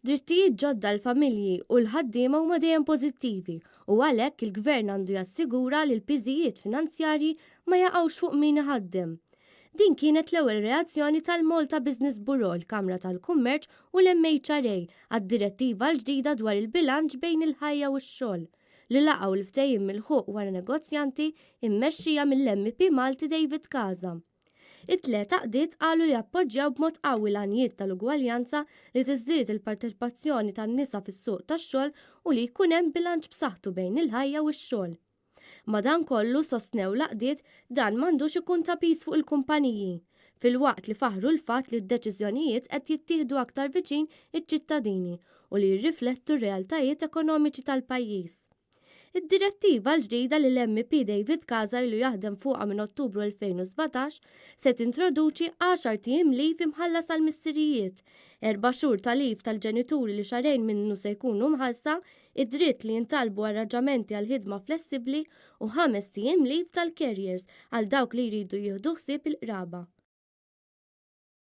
Drittijiet ġodda għall-familji u l-ħaddiema huma dejjem pożittivi u għalhekk il-Gvern għandu jassigura li l-piżijiet finanzjarji ma jaqgħux fuq min iħaddem. Din kienet l-ewwel reazzjoni tal-Malta Business Bureau, il-Kamra tal-Kummerċ u l-MHRA għad-direttiva l-ġdida dwar il-bilanċ bejn il-ħajja u x-xogħol, li laqgħu l-ftehim milħuq wara negozjanti mmexxija mill-MEP Malti David Casa. It-tlett għaqdiet qalu li jappoġġjaw b'mod qawwi l-għanijiet tal-ugwaljanza, li tiżdied il-parteċipazzjoni tan-nisa fis-suq tax-xogħol u li jkun hemm bilanċ b'saħħtu bejn il-ħajja u x-xogħol. Madankollu, sostnew l-għaqdiet, dan m'għandux ikun ta' piż fuq il-kumpaniji, filwaqt li faħħru l-fatt li d-deċiżjonijiet qed jittieħdu aktar viċin iċ-ċittadini u li jirriflettu r-realtajiet ekonomiċi tal-pajjiż. Id-direttiva l-ġdida li l-MEP David Casa ilu jaħdem fuqha minn Ottubru 2017 se tintroduċi għaxart ijiem leave imħallas għall-missirijiet, erba' xhur ta' leave tal-ġenituri li xahrejn minnu se jkunu mħallsa, id-dritt li jintalbu arranġamenti għal ħidma flessibbli u ħamest ijiem leave tal-carriers għal dawk li jridu jieħdu ħsieb il-qraba.